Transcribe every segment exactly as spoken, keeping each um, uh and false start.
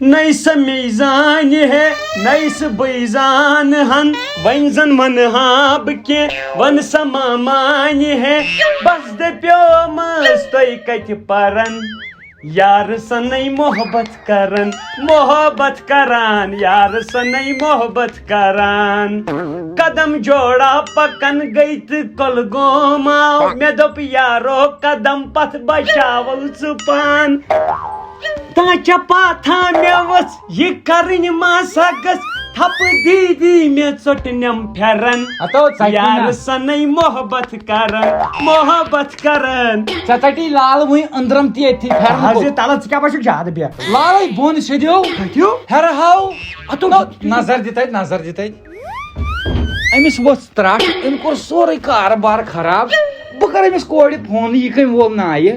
نَے سۄ مے زانہِ ہے، نَے سۄ بٕے زانہٕ ہن، وۄنۍ زَن وَنہٕ ہا بہٕ کینٛہہ، وَنہٕ سۄ ما مانہِ ہے۔ بَس دَپیومَس تۄہہِ کَتہِ پَرَن، یارٕ سَنَے محبت کَرَن، محبت کَران، یارٕ سَنَے محبت کَران۔ قدم جوڑا پَکَن گٔے تہٕ کۄلگوم آو، مےٚ دوٚپ یارو قدم پَتھ بَچاوَو ژٕ پان۔ تاچا پاتھا مےٚ ؤژھ یہِ کرٕنۍ ما سا گٔژھ، تھپہٕ دی دی مےٚ ژوٚٹ نٮ۪م پھٮ۪رن۔ ہتو ژَٹہِ یارٕ نہ۔ سنے محبت کرن، محبت کرن۔ ژےٚ ژَٹی لال وٕنۍ أنٛدرم تہِ ییٚتھی پھٮ۪رن حظ کوٚت۔ یہِ تلہٕ ژٕ کیٛاہ باسیٚکھ زیادٕ بیکھ؟ لالے بۄن سیٚدیو۔ کھٔتِو۔ ہیرٕ ہاو۔ ہتو نہ، ژَٹہِ۔ نظر دِتھ اَتہِ، نظر دِتھ اَتہِ۔ أمِس ؤژھ ترٛٹھ، أمۍ کوٚر سورُے کارٕبار خراب۔ بہٕ کَرٕ أمِس کورِ فون، یہِ کٔمۍ وول نایہِ۔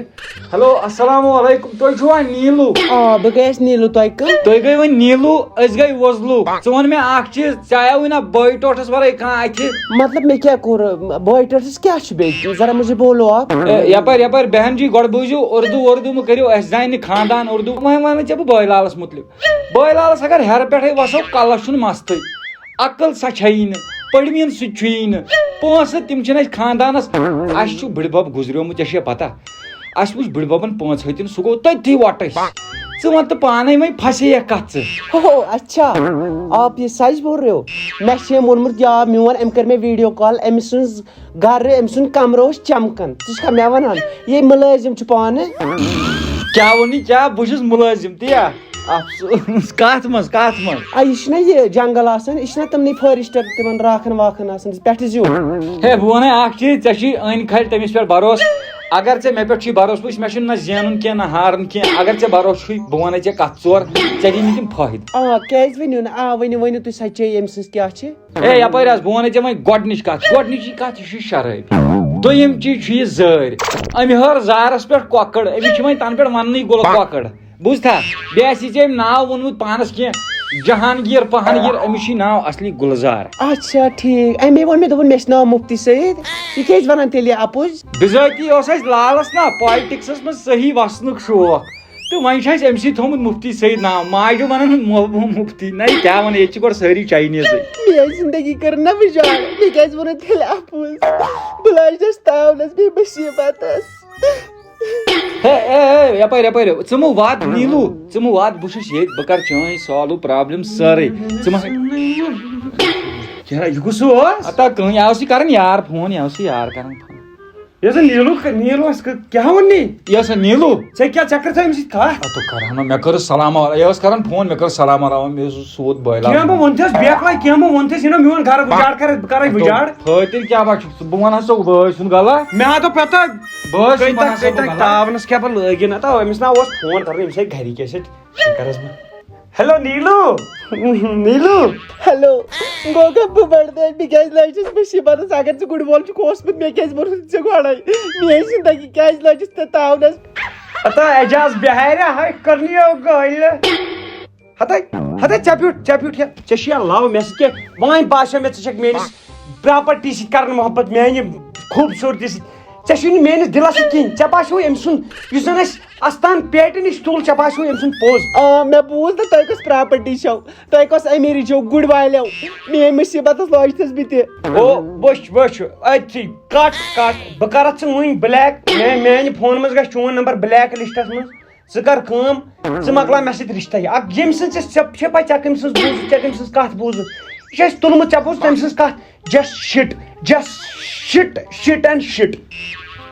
ہیلو، السلام علیکم، تُہۍ چھِوا نیٖلوٗ؟ آ، بہٕ گٔیَس نیٖلوٗ، تۄہہِ کٕم؟ تُہۍ گٔے وۄنۍ نیٖلوٗ، أسۍ گٔے وۄزلوٗ۔ ژٕ وَن مےٚ اَکھ چیٖز، ژےٚ آیوٕے نہ بٲے ٹوٹھَس وَرٲے کانٛہہ اَتھِ؟ مطلب، مےٚ کیٛاہ کوٚر؟ بٲے ٹوٹھَس کیٛاہ چھُ بیٚیہِ؟ ذرا مجھے بولو آپ۔ اے، یَپٲرۍ، یَپٲرۍ، بہن جی، گۄڈٕ بوٗزِو اُردو، اُردو مہٕ کٔرِو، اَسہِ زانہِ نہٕ خاندان اُردو۔ وۄنۍ وَنہٕ ژےٚ بہٕ بٲے لالَس مُتعلِق۔ بٲے لالَس اگر ہیٚرٕ پٮ۪ٹھَے وَسو، کَلَس چھُنہٕ مَستٕے۔ عقل سا چھیی نہٕ، پٔرمِن سُہ تہِ چھُیی نہٕ۔ پونٛسہٕ تِم چھِنہٕ اَسہِ خاندانَس، اَسہِ چھُ بٕڈِبَب گُزریومُت، ژےٚ چھےٚ پَتہ؟ اَسہِ وٕچھ بٕڈِبَبَن پانٛژھ ہٕتِن، سُہ گوٚو تٔتھی وۄٹٕس۔ ژٕ وَن تہٕ پانَے وۄنۍ پھَسے یَکھ کَتھ ژٕ۔ ہو، اچھا، آپ یہ سچ بول رہے ہو؟ مےٚ چھِ أمۍ ووٚنمُت، یا میون، أمۍ کٔر مےٚ ویٖڈیو کال، أمۍ سٕنٛز گرٕ، أمۍ سُنٛد کمرٕ اوس چمکان۔ ژٕ چھکھا مےٚ ونان، یہِ مُلٲزِم چھُ پانہٕ؟ کیٛاہ ووٚنُے، کیٛاہ؟ بہٕ چھُس مُلٲزِم، تی یا؟ افسوس، کتھ منٛز، کتھ منٛز؟ آ، یہِ چھُنہ یہِ جنگل آسان، یہِ چھُنہ تِمنٕے فارسٹر، تِمن راکھن واکھن آسان، پٮ۪ٹھٕ زیُن۔ ہے، بہٕ وَنے اکھ چیٖز، ژےٚ چھُے أنۍ کھلۍ تٔمِس پٮ۪ٹھ بھروسہٕ۔ اگر ژےٚ مےٚ پٮ۪ٹھ چھُے بھروسہٕ، وٕچھ، مےٚ چھُنہٕ نہ زینُن کینٛہہ، نہ ہارُن کینٛہہ۔ اگر ژےٚ بھروسہٕ چھُے، بہٕ وَنے ژےٚ کتھ ژور، ژےٚ دِنی تِم فٲیدٕ۔ آ، کیٛازِ ؤنِو نہٕ؟ آ، ؤنِو، ؤنِو تُہۍ سچٲیی أمۍ سٕنٛز کیٛاہ چھِ؟ اے، یپٲرۍ حظ، بہٕ وَنے ژےٚ وۄنۍ گۄڈٕنِچ کَتھ۔ گۄڈٕنِچی کَتھ، یہِ چھُ شرٲبۍ۔ دوٚیِم چیٖز چھُ یہِ زٲرۍ۔ أمۍ ہٲر زارَس پٮ۪ٹھ کۄکٕر، أمِس چھِ وۄنۍ تَنہٕ پٮ۪ٹھ وَننٕے گُلہٕ کۄکٕر۔ بوٗزتھا؟ بیٚیہِ آسہِ یہِ ژےٚ أمۍ ناو ووٚنمُت پانَس کینٛہہ، جہانگیٖر پہانگیٖر، أمِس چھُے ناو اَصلی گُلزار۔ اچھا، ٹھیٖک۔ أمۍ ووٚن مےٚ، دوٚپُن، مےٚ چھُ ناو مُفتی سعید۔ یہِ کیٛازِ وَنان تیٚلہِ یہِ اَپُز؟ بِذٲتی اوس اَسہِ لالَس نا politics منٛز صحیح وَسنُک شوق۔ تہٕ وۄنۍ چھُ اَسہِ أمۍ سٕے تھوٚومُت مُفتی سعید ناو، ماجہِ وَنان مو-، مُفتی۔ نہ، یہِ کیٛاہ وَنان، ییٚتہِ چھِ گۄڈٕ سٲری چاینیٖزٕے۔ میٛٲنۍ زندگی کٔر نہ وِجاڑ، مےٚ کیٛازِ ووٚنُتھ تیٚلہِ اَپُز؟ بہٕ لٔجِس تاونَس بیٚیہِ مُصیٖبتَس۔ ہے، ہے، ہے، یَپٲرۍ، یَپٲرۍ، ژٕ مہٕ وات نیٖلوٗ، ژٕ مہٕ وات، بہٕ چھُس ییٚتہِ، بہٕ کَرٕ چٲنۍ solve problem سٲرٕے۔ ژٕ مہ، یارا، یہِ کُس اوس؟ ہتا کٕہٕنۍ، یہِ اوس یہِ کَران یار فون، یہِ اوس یہِ یار کَران فون۔ یہِ اوس نیٖلوٗ، نیٖلوٗ اَسہِ کٔر-، کیٛاہ ووٚن نی؟ یہِ اوس نیٖلوٗ۔ ژےٚ کیٛاہ، ژےٚ کٔرتھا أمِس سۭتۍ کَتھ؟ اَتھ کَران، مےٚ کٔرٕس سلام علیکم، یہِ اوس کَران فون، مےٚ کٔرٕس سلام علیکم، مےٚ اوس سُہ سوٗد بٲے لال۔ کینٛہہ ما ووٚنتھَس بیکلاے، کینٛہہ ما ووٚنتھَس، یہِ نہ میون گَرٕ اُجاڑ کَرَتھ، بہٕ کَرَے اُجاڑ۔ فٲطِر کیٛاہ بَچُکھ ژٕ؟ بہٕ وَنہٕ ہا ژےٚ بٲے سُنٛد غلط۔ مےٚ ہا دوٚپ پَتہ، بٲے سُنٛد کۭتیٛاہ، وَنہٕ ہا ژےٚ کۭتیٛاہ غلط۔ تاونَس کیٛاہ پَتہٕ لٲگِن، ہَتہ أمِس نا اوس فون کَرُن، أمِس ہے گَرِکۍ ٲسۍ اَتہِ۔ کَرَس بہٕ۔ ہیلو نیٖلوٗ۔ نیٖلوٗ۔ ہیلو۔ گوٚو کَم بہٕ بَڑٕ دٲدۍ، بہٕ کیٛازِ لٔجِس مُصیٖبتَس؟ اگر ژٕ گُڈ وول چھُکھ اوسمُت، مےٚ کیٛازِ ووٚنُتھ ژےٚ گۄڈَے؟ میٛٲنۍ زِندگی کیٛازِ لٔجِس ژےٚ تاونَس؟ ہتا اعجاز بِہاریا ہاے کرنی ہو گٲلۍ۔ ہتا، ہتا ژےٚ بیوٗٹھ، ژےٚ بیوٗٹھ یا، ژےٚ چھُ یا love مےٚ سۭتۍ کیٛاہ؟ وۄنۍ باسیو مےٚ ژٕ چھَکھ میٛٲنِس property سۭتۍ کَران محبت، میٛانہِ خوٗبصوٗرتی سۭتۍ۔ ژےٚ چھُے نہٕ میٛٲنِس دِلَس سۭتۍ کِہیٖنۍ۔ ژےٚ باسیو أمۍ سُنٛد، یُس زَن اَسہِ اَستان پیٹہِ نِش تُل، ژےٚ باسیو أمۍ سُنٛد پوٚز۔ آ، مےٚ بوٗز نہ تۄہہِ کۄس property چھَو، تۄہہِ کۄس أمیٖری چھَو، گُرۍ والیو۔ میٛٲنۍ مُصیٖبتَس لٲجتھَس بہٕ تہِ۔ او، وٕچھ، وٕچھ، أتھی، کَٹ، کَٹ۔ بہٕ کَرَتھ ژٕ وٕنۍ black، مےٚ، میٛانہِ فونہٕ منٛز گژھِ چون number black listَس منٛز۔ ژٕ کَر کٲم، ژٕ مۄکلاو مےٚ سۭتۍ رِشتَے۔ اَکھ ییٚمۍ سٕنٛز ژےٚ، ژےٚ چھےٚ پَے ژےٚ کٔمۍ سٕنٛز بوٗزٕتھ، ژےٚ کٔمۍ سٕنٛز کَتھ بوٗزٕتھ؟ یہِ چھُ اَسہِ تُلمُت، ژےٚ بوٗز تٔمۍ سٕنٛز کَتھ؟ Just shit, just shit, shit and shit.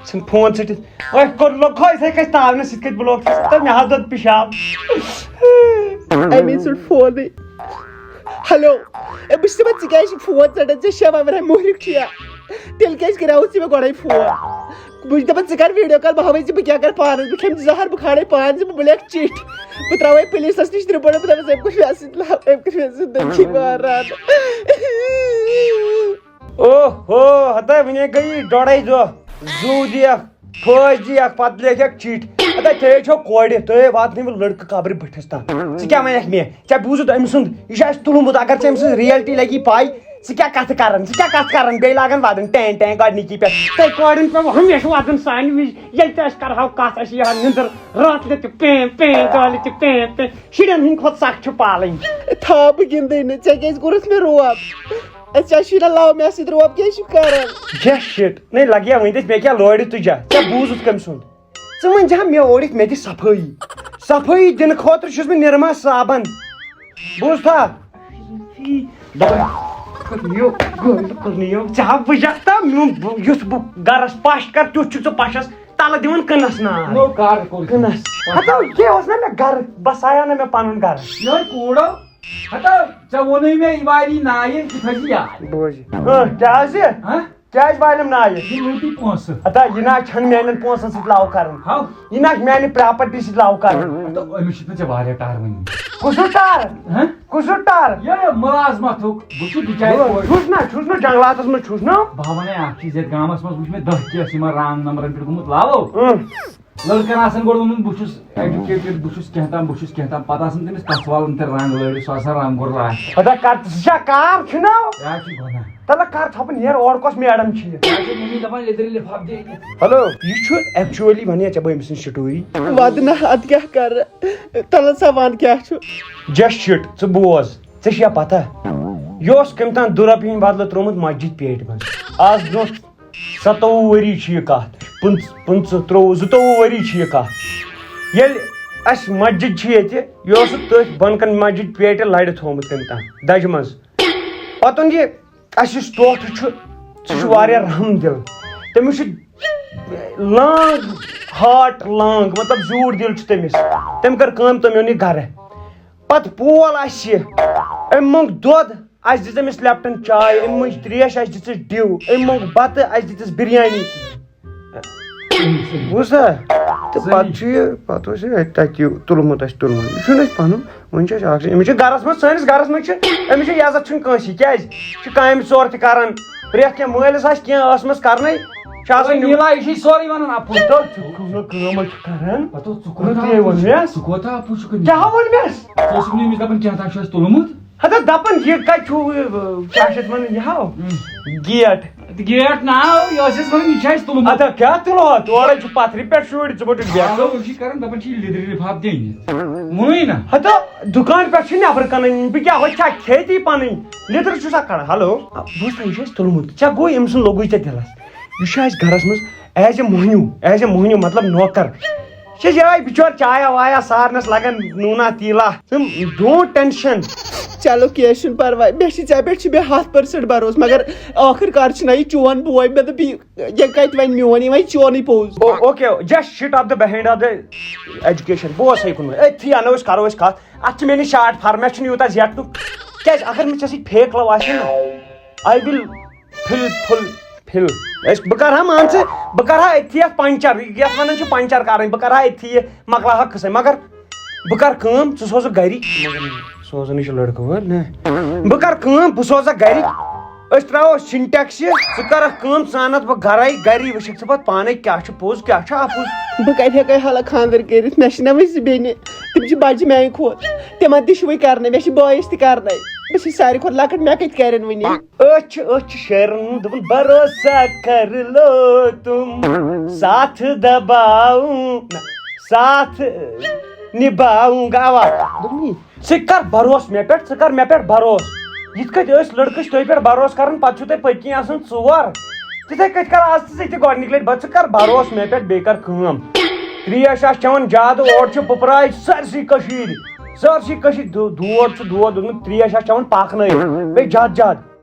ژھٕن فون ژٔٹِتھ۔ أتھۍ کوٚر لوٚگ ہا یِتھَے کٔنۍ تاونَس یِتھ کٔنۍ block چھُس، تہٕ مےٚ حظ دوٚد پِشاب۔ أمی ژوٚٹ فونٕے۔ ہیلو، اے، بہٕ چھُس دَپان، ژٕ کیٛازِ چھُکھ فون ژَٹان؟ ژےٚ چھےٚ وَنان مُہرِیُک چھُ یا؟ تیٚلہِ کیٛازِ کَریوُتھ ژےٚ مےٚ گۄڈَے فون؟ بہٕ چھُس دَپان، ژٕ کَر video call، بہٕ ہاوَے ژےٚ بہٕ کیٛاہ کَرٕ پانَس، بہٕ کھٮ۪مہٕ زَہر، بہٕ کھالَے پانہٕ ژےٚ، بہٕ، بہٕ لیکھٕ چِٹھۍ، بہٕ ترٛاوَے پُلیٖسَس نِش report، بہٕ دَپَس، أمۍ کوٚر مےٚ سۭتۍ love، أمۍ کٔر مےٚ زِندگی وٲران۔ اوہ ہو، ہتا وُنہِ گٔیی ڈۄڈے دۄہ۔ زُو دِیَکھ، پھٲسۍ دِیَکھ، پتہٕ لیکھیکھ چِٹھۍ۔ ہتا تُہۍ چھو کورِ، تُہۍ واتنٲیِو لڑکہٕ قبرِ بٔٹھِس تام۔ ژٕ کیٛاہ وَنکھ مےٚ؟ ژےٚ بوٗزُتھ أمۍ سُنٛد؟ یہِ چھُ اَسہِ تُلمُت۔ اگر ژےٚ أمۍ سٕنٛز reality لگی پَے، ژٕ کیٛاہ کتھٕ کران، ژٕ کیٛاہ کتھٕ کران؟ بیٚیہِ لاگان ودُن ٹین ٹین گۄڈنِکی پٮ۪ٹھ۔ تۄہہِ کورٮ۪ن پیٚو ہمیشہِ ودُن سانہِ وِزِ، ییٚلہِ تہِ أسۍ کرہاو کتھ، اَسہِ یی ہا نِندٕر، راتھ لہِ تہِ پین پین، دۄہلہِ تہِ پین پین۔ شُرٮ۪ن ہٕنٛدِ کھۄتہٕ سخ چھِ پالٕنۍ۔ تھاو بہٕ گِنٛدٕے نہٕ، ژےٚ کیٛازِ کوٚرُتھ مےٚ روب؟ أسۍ ژےٚ چھُے نہ love مےٚ سۭتۍ روب، کیٛازِ چھُکھ کران؟ جس شِٹ، نے لگیا وۄنۍ تہِ مےٚ کیٛاہ لورِ تُجا؟ ژےٚ بوٗزُتھ کٔمۍ سُنٛد؟ ژٕ ؤنۍ زِ ہا مےٚ اورٕ یِتھ، مےٚ دِ صفٲیی۔ صفٲیی دِنہٕ خٲطرٕ چھُس بہٕ نِرما صابن۔ بوٗزتھا؟ دَپان، کٔرنِو، کٔرنِو، ژےٚ ہا وٕچھکھ تہٕ میون بہٕ، یُتھ بہٕ گرس پش کر، تیُتھ چھُکھ ژٕ پشس تلہٕ دِوان کٕنس نار۔ نوٚو کار کوٚر۔ کٕنس۔ ہتو، یہِ اوس نہ مےٚ گرٕ، بس آیو نہ مےٚ پنُن گرٕ۔ یِہوٚے کوٗڑو۔ ہتا، ژےٚ ووٚنُے مےٚ یہِ والی نایہِ، یہِ تھٲیزِ یاد۔ بوزِ۔ ہہ، کیٛازِ؟ ہہ؟ کیٛازِ والٮ۪م نایہِ؟ یہِ لوٗٹی پونٛسہٕ۔ ہتا، یہِ نہ چھَنہٕ میٛانٮ۪ن پونٛسَن سۭتۍ love کَرُن۔ ہاو۔ یہِ نہ چھِ میٛانہِ property سۭتۍ love کَرُن۔ ہتا، أمِس چھِ نہٕ ژےٚ واریاہ ٹار وَنٕنۍ۔ کُس ہیوٗ ٹار؟ ہہ؟ کُس ہیوٗ ٹار؟ یہِ مُلازمَتھُک۔ بہٕ چھُس بِچارِ بہٕ کورِ۔ چھُس نہ، چھُس نہ جنٛگلاتَس منٛز چھُس نہ۔ بہٕ ہا وَنَے اَکھ چیٖز، یَتھ گامَس منٛز وٕچھ مےٚ دَہ case یِمَن wrong نمبرَن پٮ۪ٹھ گوٚمُت love۔ اۭں۔ لڑکن آسان گۄڈٕ ووٚنمُت، بہٕ چھُس educated، بہٕ چھُس کینٛہہ تام، بہٕ چھُس کینٛہہ تام، پتہٕ آسان تٔمِس کتھٕ والان تہِ رنگ لٲرِتھ، سُہ آسان رنگ گوٚر لاسٹس۔ خۄدا کر ژٕ چھا کار چھُناو؟ کیٛاہ چھُ گۄناہ؟ تَلہٕ کر ژھۄپہٕ نیر اورٕ کۄس میڈم چھِ یہِ؟ کیٛاہ چھِ ممی دپان، لیٚدٕرِ لفاف دے أنِتھ۔ ہیلو، یہِ چھُ actually ونیا ژےٚ بہٕ أمۍ سٕنٛز story۔ ودٕ نہ، ادٕ کیٛاہ کرٕ؟ تَلہٕ سا ون کیٛاہ چھُ؟ Just shit، ژٕ بوز، ژےٚ چھےٚ پتہ؟ یہِ اوس کٔمۍ تام دُرۄپیہِ ہٕنٛدِ بدلہٕ ترٛوومُت مسجد پیٹہِ منٛز۔ آز برونٛہہ ستووُہ ؤری چھِ یہِ کتھ، پٕنٛژ-، پٕنٛژٕہ، ترٛووُہ، زٕتووُہ ؤری چھِ یہِ کتھ۔ ییٚلہِ اَسہِ مسجد چھِ ییٚتہِ، یہِ اوس سُہ تٔتھۍ بۄنہٕ کَنہِ مسجد پیٹہِ لَرِ تھوومُت تٔمۍ تام دَجہِ منٛز۔ پَتہٕ اوٚن یہِ اَسہِ یُس ٹوٹھ چھُ، سُہ چھُ واریاہ رحم دِل۔ تٔمِس چھُ لانٛگ ہارٹ، لانٛگ، مطلب زیوٗٹھ دِل چھُ تٔمِس۔ تٔمۍ کٔر کٲم، تٔمۍ اوٚن یہِ گَرٕ۔ پتہٕ پول اَسہِ۔ أمۍ موٚنگ دۄد، اَسہِ دِژ أمِس لیپٹن چاے، أمۍ مٔج تریش، اَسہِ دِژٕس ڈِو، أمۍ موٚنگ بتہٕ، اَسہِ دِژٕس بِریانی۔ بوٗزتھا؟ تہٕ پتہٕ چھُ یہِ، پتہٕ اوس یہِ اَتہِ تَتہِ یہِ تُلمُت اَسہِ تُلمُت۔ یہِ چھُنہٕ اَسہِ پَنُن، وۄنۍ چھُ اَسہِ اَکھ چیٖز، أمِس چھِ گَرَس منٛز، سٲنِس گَرَس منٛز چھِ، أمِس چھِ عزت چھُنہٕ کٲنٛسی۔ کیٛازِ؟ یہِ چھُ کامہِ ژور تہِ کَران، پرٛٮ۪تھ کینٛہہ مٲلِس آسہِ کینٛہہ ٲسمٕژ کَرنَے، چھِ آسان یِم نیٖلا، یہِ چھُے سورُے وَنان اَپُز۔ تو ژٕ کُس نہٕ کٲم حظ چھُکھ کَران؟ پَتہٕ ژٕ کوٗتاہ ژٕ تہِ اَپُز ووٚن چھُکھ؟ مےٚ۔ ژٕ کوٗتاہ اَپُز چھُکھ أمِس؟ کیٛاہ ووٚن مےٚ؟ ژٕ اوسُکھ نہٕ أمِس دَپان کینٛہہ تام چھُ اَسہِ تُلمُت؟ ہتا دَپان یہِ کَتہِ چھُو، یہِ، کیٛاہ چھِ اَتھ وَنان، یہِ ہاو؟ اۭں۔ گیٹ۔ تہٕ گیٹ ناو، یہِ ٲس اَسہِ وَنان، یہِ چھُ اَسہِ تُلمُت۔ اَدا کیٛاہ تُلہو؟ تورَے چھُ پَتھرِ پٮ۪ٹھ شُرۍ، ژٕ مٔٹِتھ بیٚہہ۔ اَوا، أسۍ چھِ کَران، دَپان چھِ یہِ لیٚدرِ لِفاف دِنۍ۔ ووٚنُے نہ۔ ہتا دُکان پٮ۪ٹھ چھِ نٮ۪برٕ کٕنٕنۍ، بہٕ کیٛاہ، ہۄتہِ چھا کھیتی پَنٕنۍ؟ لیٚدٕر چھُسا کَڑان؟ ہیلو۔ آ، بوز تھا، یہِ چھُ اَسہِ تُلمُت۔ ژےٚ گوٚو أمۍ سُنٛد لوٚگُے ژےٚ دِلَس۔ یہِ چھُ اَسہِ گَرَس منٛز as a مۄہنیوٗ، as a مۄہنیوٗ مطلب نوکر۔ یہِ چھِ یِہوٚے بِچور چایا وایا سارنَس لَگان نوٗنا تیٖلا۔ ژٕ don't tension۔ چلو کینٛہہ چھُنہٕ پَرواے، مےٚ چھِ ژےٚ پٮ۪ٹھ چھِ مےٚ ہَتھ percent بَروسہٕ، مگر ٲخٕر کار چھُنہ یہِ چون بوے، مےٚ دوٚپ یہِ، یہِ کَتہِ وَنہِ میون، یہِ وَنہِ چونُے پوٚز۔ او-، okay، just shit of the behind of the education۔ بہٕ اوسَے کُنہِ أتھی اَنو أسۍ، کَرو أسۍ کَتھ۔ اَتھ چھِ مےٚ نِش شاٹ فارمیٹ، چھُنہٕ یوٗتاہ زیٹنُک۔ کیٛازِ اگر مےٚ ژےٚ سۭتۍ fake love آسہِ ہے نہ، I will fill full fill۔ أسۍ، بہٕ کَرٕ ہا، مان ژٕ، بہٕ کَرٕ ہا أتھی یَتھ پنٛچَر، یَتھ وَنان چھِ پنٛچَر کَرٕنۍ، بہٕ کَرٕ ہا أتھی یہِ، مۄکلاو ہا قٕصَے۔ مگر بہٕ کَرٕ کٲم، ژٕ سوزُکھ گَرِکۍ، سوزان یہِ چھُ لٔڑکہٕ وٲلۍ نہ، بہٕ کَرٕ کٲم، بہٕ سوزَکھ گَرِکۍ، أسۍ ترٛاوو سِنٹیکس یہِ، ژٕ کَرَکھ کٲم، ژٕ اَنَتھ بہٕ گَرَے، گَری وٕچھَکھ ژٕ پَتہٕ پانَے کیٛاہ چھُ پوٚز، کیٛاہ چھُ اَپُز۔ بہٕ کَتہِ ہٮ۪کَے حالہ خانٛدَر کٔرِتھ؟ مےٚ چھِ نہ وۄنۍ زٕ بیٚنہِ، تِم چھِ بَجہِ میٛانہِ کھۄتہٕ، تِمَن تہِ چھُ وۄنۍ کَرنَے، مےٚ چھِ بٲیِس تہِ کَرنَے، بہٕ چھَس ساروی کھۄتہٕ لۄکٕٹ، مےٚ کَتہِ کَرَن وٕنہِ؟ أتھۍ چھِ، أتھۍ چھِ شٲعرَن ہُنٛد دوٚپُن، بھروسہ کر لو تم، ساتھ دباؤں، نہ، ساتھ نباؤں گا۔ اوا۔ دوٚپُن، ژٕ کر بھروسہٕ مےٚ پٮ۪ٹھ، ژٕ کر مےٚ پٮ۪ٹھ بھروسہٕ۔ یِتھ کٔنۍ أسۍ لٔڑکہٕ چھِ تۄہہِ پٮ۪ٹھ بھروسہٕ کران، پتہٕ چھِو تۄہہِ پٔتۍ کِنۍ آسان ژور۔ تِتھَے کٔنۍ کر آز تہِ ژٕ تہِ گۄڈٕنِکۍ لَٹہِ، بہٕ ژٕ کر بھروسہٕ مےٚ پٮ۪ٹھ، بیٚیہِ کر کٲم۔ تریش آسہِ چٮ۪وان زیادٕ، اورٕ چھِ پُپراے سٲرسٕے کٔشیٖرِ، سٲرسٕے کٔشیٖرِ۔ دو-، دود چھُ دود دیُتمُت، تریش آسہِ چٮ۪وان پاکنٲیِتھ، بیٚیہِ زیادٕ زیادٕ۔